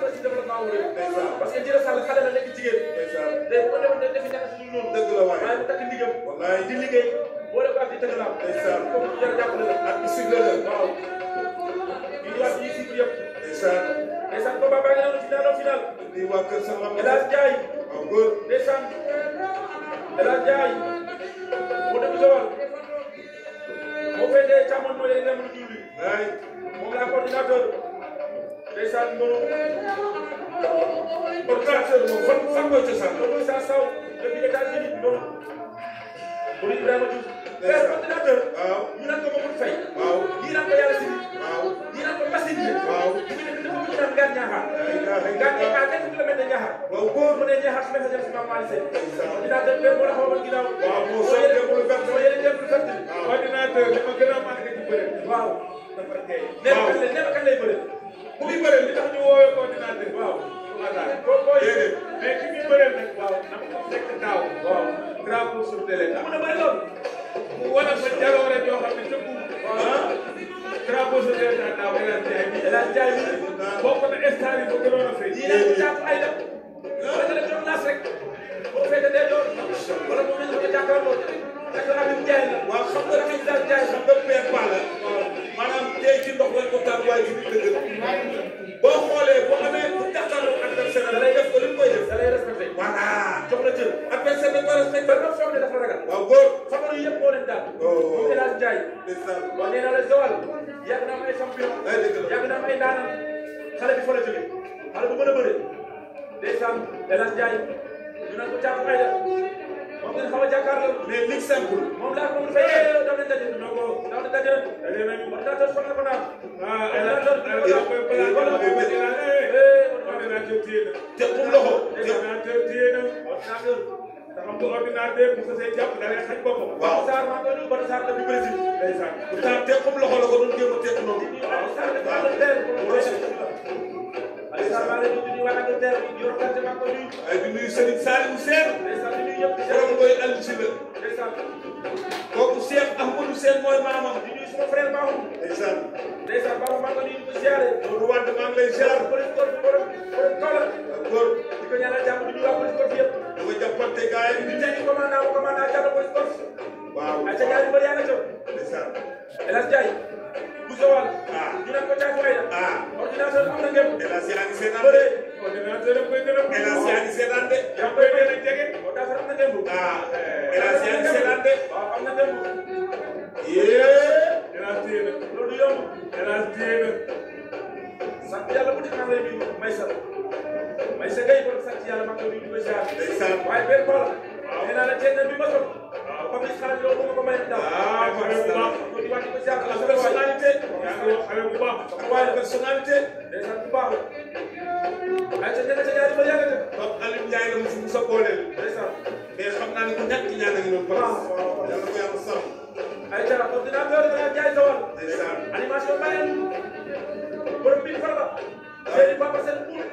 ba si développement wu réew parce que Ndiéla Sall xale la nekk jigéen day ko defoon defi nekk suñu noonu dëgg la waaye mu takk ndigam di liggéey boole ko ak di tëgalaam comme ñu jar jàppale la ak di suivre la waaw di wax yi suivre yëpp ndeysaan combat baa ngi noonu final di waa kër sa mam El Hadj Ndiaye waaw góor ndeysaan El Hadj Ndiaye mu dem Joal moo féetee càmmoñ moo leen dem lu julli moom la coordinateur ndeysaan moom coordinateur moom fan mooy cosaan loolu sa saw depuis États-Unis noonu Bouri Ibrahima Diouf père coordinateur waaw ñu naan ko Mamadou Faye waaw ñii naan ko Yàlla Sidi waaw ñii naan ko Massine waaw ñu ngi def ñu naan Gane Niakhar Gane à quelques kilomètres de Niakhar waaw góor mu ne Niakhar su message si Mame Malick Sène coordinateur père moo la xawoon ginnaaw waaw moo soo yëlee pour vert soo yëlee jëm pour vert coordinateur li ma gën a marqué ci bëre waaw dafa tey nee na kañ lay bëre bu muy bëre li tax ñu woowee coordinateur waaw voilà déedéet mais ki muy bëree nag waaw na ko fekk daaw waaw drapeau sur télé mu ne bëri loolu mu wane fa jaloore joo xam ne ca Mbour drapeau sur télé daaw El Hadj Ndiaye bokk na stade yi ba gënoon a fay yii nag jàpp ay dem wala nga def doon laas rek boo fekkee day doon wala moom lañ ko jàkkaarloo ak Habib Ndiaye la waaw xam nga Habib Ndiaye xam nga père Ba la maanaam tey ci ndox lañ ko taal waaye ci nit dëgg boo xoolee boo amee bu jàkkaarloo adversaire da lay def ko li mu koy def da lay respecté voilà jox la cër adversaire dañ ko respecté ba nga foog ne dafa ragal waaw góor favori yi yëpp moo leen daal moom El Hadj Ndiaye waaw nee naa la Joal yàgg naa am ay champion yàgg naa am ay ndaanaan xale bi fa la jógee xale bu mën a bëre ndeysaan El Hadj Ndiaye ñu naan ko jàpp ay la moom ngeen xaw a jàkkaarloo mais ligue simple moom laa ko mën a fay daw leen daje non ko daw leen daje nañu ordinateur fan la ko naan te pour loxo ordinateur téye na ordinateur te xam nga ordinateur bu ko say jàpp da ngay xañ boppam waaw Sarr maa ko nuyu Bada Sarr la bi Brésil ndeysaan pourtant te comme loxo la ko doon jéem a teq noonu waaw Sarr dafa Angleterre Aliou Sarr maa ngi leen di waa Angleterre yor kàddu maa ko nuyu ay di nuyu Serigne Saliou Sène ndeysaan di nuyu yëpp borom koy Aliou si la ndeysaan kooku Cheikh Ahmadou Sène mooy maamam di nuyu suma frère Mahou ndeysaan Mahou maa ko nuyu di ko ziare loolu wante maa ngi lay ziar police corps borom Kaolack góor di ko ñaanal jàmm di nuyu waa police corps yëpp da nga jàppante gars yi di tegi commandant jàpp police corps waaw ay ca ñaari mbër yaa nga jox ndeysaan El Hadj Ndiaye bu Joal ñu naan ko Thiatou Aïda ordinateur am na ngeen El Hadj yaa ngi seetaan de ordinateur am koy gën a El Hadj yaa ngi seetaan de yaa koy gën a jege ordinateur am na ngeen El Hadj yaa ngi seetaan de waaw am na ngeen El Hadj téye na loolu yomb El Hadj téye na sant yàlla bu dee lay nuyu Maysa Gueye kon sant yàlla maa ngi koy nuyu di ko ziar ndeysaan waaye benn Paul nee naa la ceeb bi ma sol comme ni xale loolu ma ko may daw ko di wax di ko ziar la personnalité yaa ngi wax xale bu baax waaye personnalité ndeysaan bu baax ay ca nekk ca ñaari ba yàgg def Pape Aliou Ndiaye la mu fi sa booleel ndeysaan mais xam naa ne ku ñàkk ñaan a ngi noonu place yàlla ko yàlla sàmm ay ca ordinateur dana jaay Joal ndeysaan animation beneen borom bi farba Seydi Papa Sène Mbour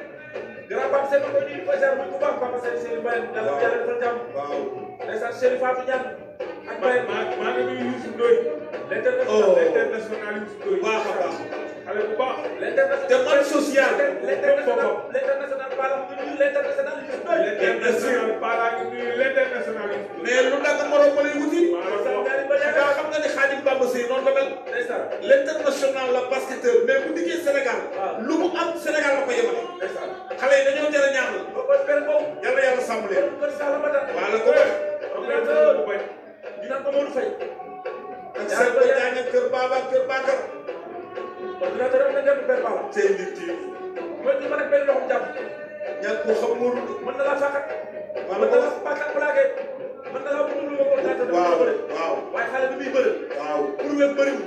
grand Papa Sène ko di ko ziar bu baax Papa Sène Seydi Baye yàlla yàlla defal jàmm waaw ndeysaan Seydi Fatou Niane ak Baye maa ngi nuyu Youssou Ndoye l'international Youssou Ndoye baax a baax xale bu baax l'international te man social l'international parla ngi nuyu l'international Youssou Ndoye l'international parla ngi nuyu l'international mais lu nag morom ma lay wuti xam nga ne Khadim Bamba Seye noonu la mel l'international la basketteur mais bu dikkee Sénégal lu mu am Sénégal la ko yemale xale yi dañoo jar a ñaan la yàlla yàlla sàmm leen wala ko ñu naan ko Modou Faye ak seen ko jaay kër Baba kër Bakar ordinateur am na ngeen per Baba tey nit yi mooy ñu mën a benn loxo jàpp ñaan ko xam Modou mën na laa fàqat mën na laa fàqat plaqué mën na laa bëgg lu ko ordinateur waaw waaye xale bi muy bëri waaw pour wér bëriwul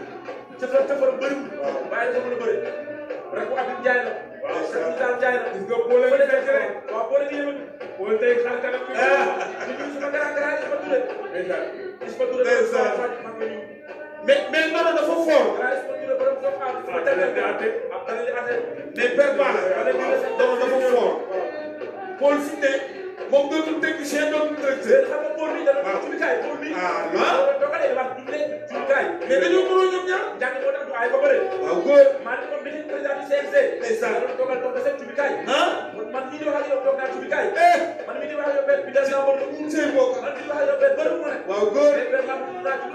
cëfar bëriwul waaye dafa mën a bëri rek bu Habib Ndiaye la waaw Cheikh Tidiane Ndiaye la gis nga boole ñu fekk rek waaw boole ñu yëngu boole tey xar kanam bi ñu suma grand Isma Touré mais noonu dafa fort mais père Ba noonu dafa fort Paul fi ne moom dootul technicien dootul directeur xam nga Paul bi dana jumtukaay Paul bi doxalee wax jumtukaay mais dañoo mënoo ñoom ñaar jàng moo tax du ay ba bëre waaw góor maa ngi comme bi président du CNG dogal doon seen jumtukaay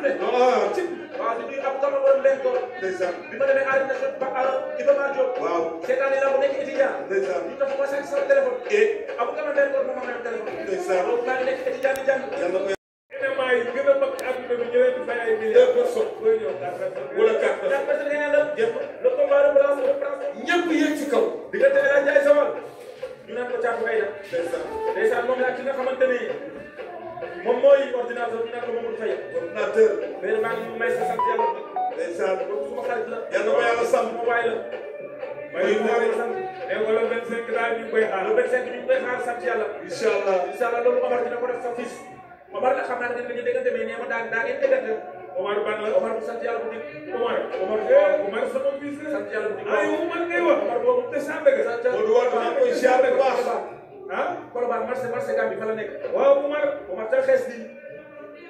ne. ah ci. waaw di nuyu ab kama borom leen ko. ndeysaan. bi ma demee Arène Nationale ba Iba Mar Diop. waaw. seetaan la bu nekk étudiant. ndeysaan. ñu tax ma sàcc sama téléphone. abu kama leen ko moom am téléphone. ndeysaan. loolu maa ngi nekk étudiant di jàng. yàlla ko éléments yi gën a mag ci àdduna bi ñu leen di fay ay milliards. 2 personnes. booy ñëw 4 personnes. wala 4 personnes. 4 personnes ngeen la. le combat de place. ñëpp yéeg ci kaw. diggante El Hadj Ndiaye Sawal. ñu naan ko Thiatou Faye ndeysaan. ndeysaan moom laa ki nga xamante ni moom mooy ordinateur ñu naan ko Mamadou Faye. ordinateur. mais maa ngi may sa sant yàlla. ndeysaan. boobu suma xarit la. yàlla ko yàlla sàmm. ma waay la. may mais wala 25 daal ñu koy xaar. le 25 ñu ngi koy xaar sant yàlla. incha allah. incha allah loolu Omar dina ko def sa fils. Omar nag xam naa ne dañu déggante mais nee ma daa ngeen déggante. Omar ban la. Omar bu sant yàlla bu dikk. Omar. Omar Omar sama fils la. sant yàlla bu dikk. ay Omar ngay wax. Omar boobu te Sandaga. sant yàlla Modou Wade maa ngi koy ziar bu baax. ah. Colobane marché Gambie fa la nekk. waaw Omar. Omar te xees bi.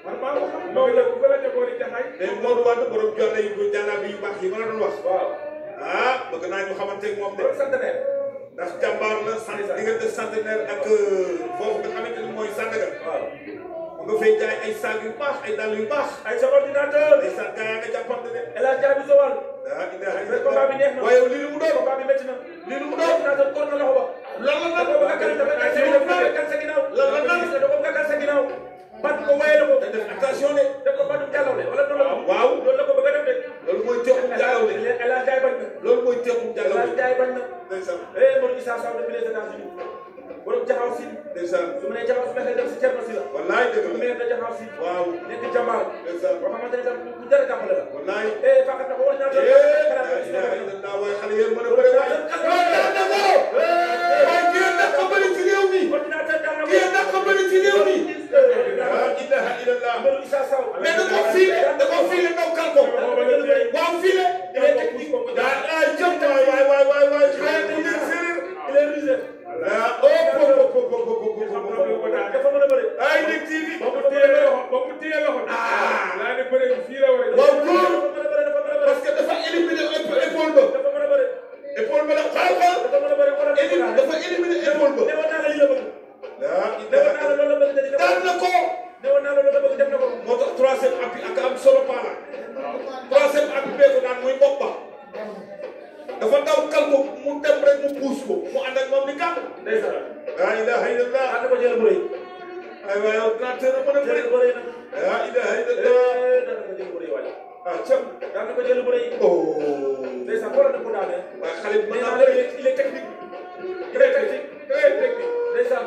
man maa ko xam. non la ku la jagoo di jaxaay. mais Modou Wade borom jolle yu jàllale yu baax yi ma la doon wax. waaw. ah bëgg naa ñu xamante ak moom de. loolu centenaire. ndax jàmbaar la sant diggante centenaire ak foofu nga xamante ni mooy Sandaga. waaw. mu nga fay jaay ay saag yu baax ay dàll yu baax. ay sa ordinateur. ay saag gaa yaa nga jàppante ne. El Hadj Ndiaye bu Sowal. ah combat bi neex na. waaye lii lu mu doon. combat bi métti na. lii lu mu doon. ordinateur kor na loxo ba. lan la lan dafa kan sa ginnaaw. lan la lan dafa kan sa ginnaaw. bat ko waye la ko. te def attention de. def ko batu jàllaw de wala noonu la. waaw loolu la ko bëgg a def de. loolu mooy teexum jàllaw de. El Hadj Ndiaye bañ na. loolu mooy teexum El jàllaw Hadj de. Ndiaye bañ na. ndeysaan. Modou Issa Sow depuis les États-Unis. borom jaxaw si. ndeysaan. su ma nee jaxaw su ma xëy dem si Thierno si la. wallaay dëgg su la. ma nee jaxaw si. waaw. nekk jàmbaar. ndeysaan. boo xamante ne tam ku jar a jàppale la. wallaay. fàqat na ko ordinateur. waaye xale yéen mën a bëre waaye. waaye kii nag ko bëri ci réew mi. ordinateur daan na ko. kii nag ko bëri ci réew mi. ah ilaha illallah. Modou Issa Sow. mais da koo fiile ndaw kal ko. waaw fiile. il est technique. ay jëm waay. xale bu leen séeréer. il est rusé. ah dafa mën a bëri. ay Nek TV. ba mu téye loxo. ah. laa ne bëre bi fii la war a waaw dafa góor. mën a bëri dafa mën a bëri. parce que dafa éliminé épaule ba. dafa mën a bëri. épaule ba la xool. dafa mën a bëri wala dafa éliminé épaule ba. newoon naa la yi la bëgg. ah newoon naa la loolu la bëgg dañuy def. daan na ko. newoon naa la loolu la bëgg def na ko. moo tax troisième appui ak am solo paala. troisième appui bee ko daan muy bopp ba. dafa daw kal ko mu dem rek mu puus ko mu ànd ak moom di kàpp. ndeysaan. laa ilaha illallah. ànd ko jël bu rëy. ay waay ordinateur a mën a bëri. jël bu rëy nag. laa ilaha illallah. daan na ko jël bu rëy waaye. ah cam. daan na ko jël bu rëy. oh. ndeysaan xoolal na ko daanee. waaye xale bi mën naa mais bëri. il est technique. très technique. très technique. ndeysaan.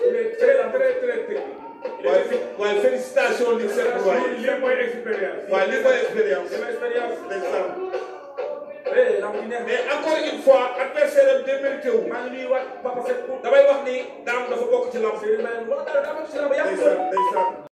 il est très technique. waaye félicitations Ligue Sénégal. lii mooy expérience. waaye lii mooy expérience. c'est l'expérience. ndeysaan. lamb ji neex. mais encore une fois adversaire am démérité wu. maa ngi nuyuwaat Papa Seck. damay wax ni daam dafa bokk ci lamb. Seydou Mbaye wax dara daa bokk ci lamb yàqu. ndeysaan.